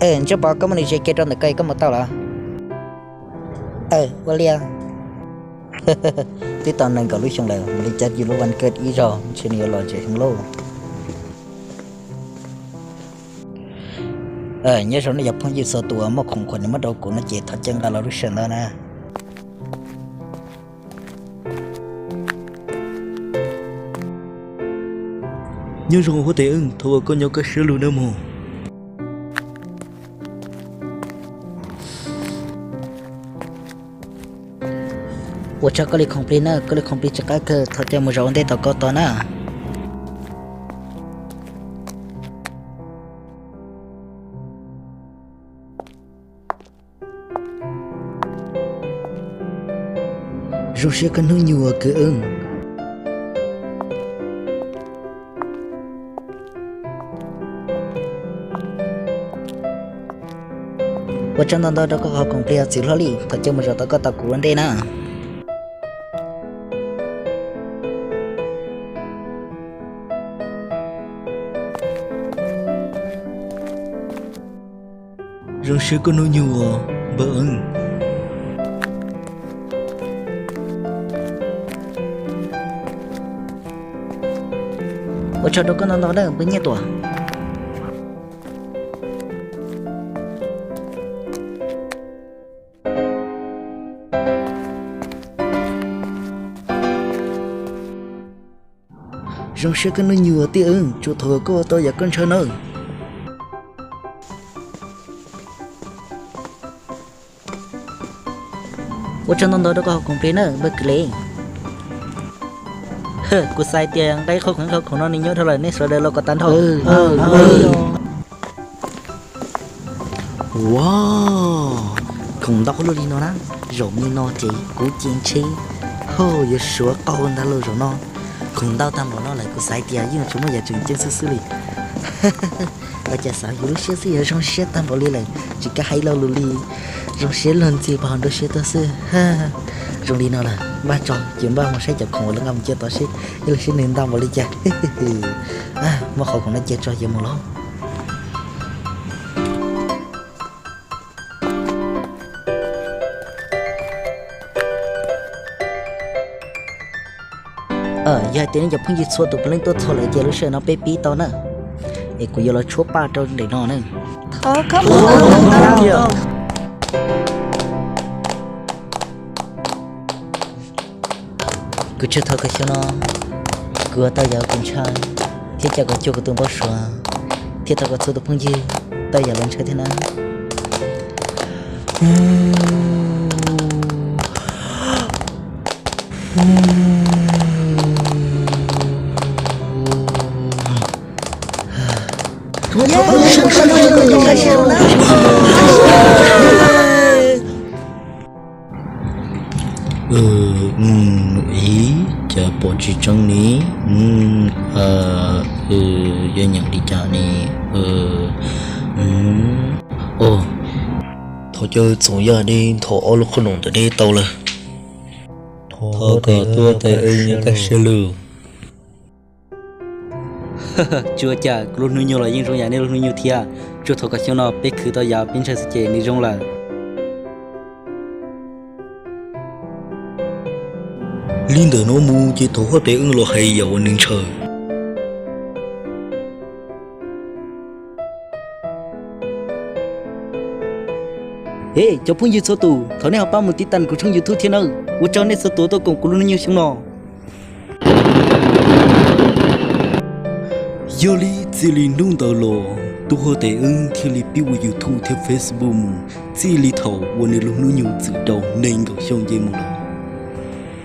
Ntsej Pov, koj muaj nws ze kiag rau ntawm koj, koj mus tau los? Ua li. Twb tau nees nkaum lub xyoo lawm, ua li cas yus lub van kawg ib zaug ntshe nws yuav los ntsev heev lauj. Nyob zoo nej cov phooj ywg txhua tus, muaj khoom khuam nws muab rau kuv no ces thov caw nqa los lub sij hawm ntawd na. Nyob zoo huab tais Eeb, thov kom koj nyob kaj siab lug nawb mog. Ua tsaug koj li khoom plig na, koj li khoom plig tsis qab kawg, thov caw mus zaum ua ntej tom koj tod na. Zoo siab koj hnub nyoog kwv Eeb. Ua tsaug ntau ntau rau koj qhov khoom plig txiv hlob li, thov caw mus zaum tom koj tod kuv ua ntej na. Zoo siab koj hnub nyoog os npawg Eeb. Ua tsaug rau koj ntau ntau nawb npawg Nyiaj Tuam. Zoo siab koj hnub nyoog tij Eeb, tsuas thov kom koj ua tau yam koj ntshaw nawb. Ua tsaug ntau ntau rau koj qhov khoom plig nawb npawg Kwv Li. Kuv xav tias nqa ib qho khoom, ib qho khoom no nws nyob dhau lawm, nej sawv daws los kom tag nrho. Ua, khoom ntau luaj li no na, zaum me no ces kuv cia ntshe ho yuav suav qau ntag lauj zaum no. Khoom ntau tag npaum no lawm kuv xav tias yeej tsis muaj yam tseem ceeb xwb xwb li. Ua cas xav yus lub siab xwb yuav zoo siab tag npaum li lawm, tsis kam hais lo lus li. Zoo siab luag ntxhi pog nruab siab tuaj xwb. Zoo li no lawm npaj tso ces npaj mus saib cov khoom uas lawv nqa mus cia tod seb ib los seb nws ntau npaum li cas. Muab qhov khoom no cia tso yuav mus lauj. Yog hais tias nej cov phooj ywg txhua tus puav leej tuaj txog lawm ces lub sij hawm no peb pib tau na. Es kuv yuav los tshuab paj rau ntawm no na. Kuv tsuas thov kom xyoo no kuv ua tau yam kuv ntshaw, thiab cia kom cuag kuv tus npau suav, thiab thov kom txhua tus phooj ywg tau yam lawv ntshaw thiab na. Ib, cas pom tsis tseeb li. Yuav nyeem li cas ne? Thov caw txoom yaj dej nthos ob lub qhob noom ntawm dej tau lawm. Thov kom tuaj tais eej nyob kaj siab lug. Tsis ua cas, kuv lub hnub nyoog los yeej zoo yam nej lub hnub nyoog thiab. Tsuas thov kom xyoo no peb khwv tau yam peb ntshaw xwb ces nws zoo lawm. Li ntawm no mus ces thov huab tais eej los hais yam uas nws ntshaw. Es cov phooj ywg txhua tus, thov nej ho pab mus tiv tas kuv tshooj YouTube thiab nawb. Ua tsaug nej txhua tus tuaj koom kuv lub hnub nyoog xyoo no. Yog li txij li hnub ntawd los tus huab tais eej thiaj li pib ua YouTube thiab Facebook mus txij li thaum uas nws lub hnub nyoog txwm rau nees nkaum xyoo nce mus lawm.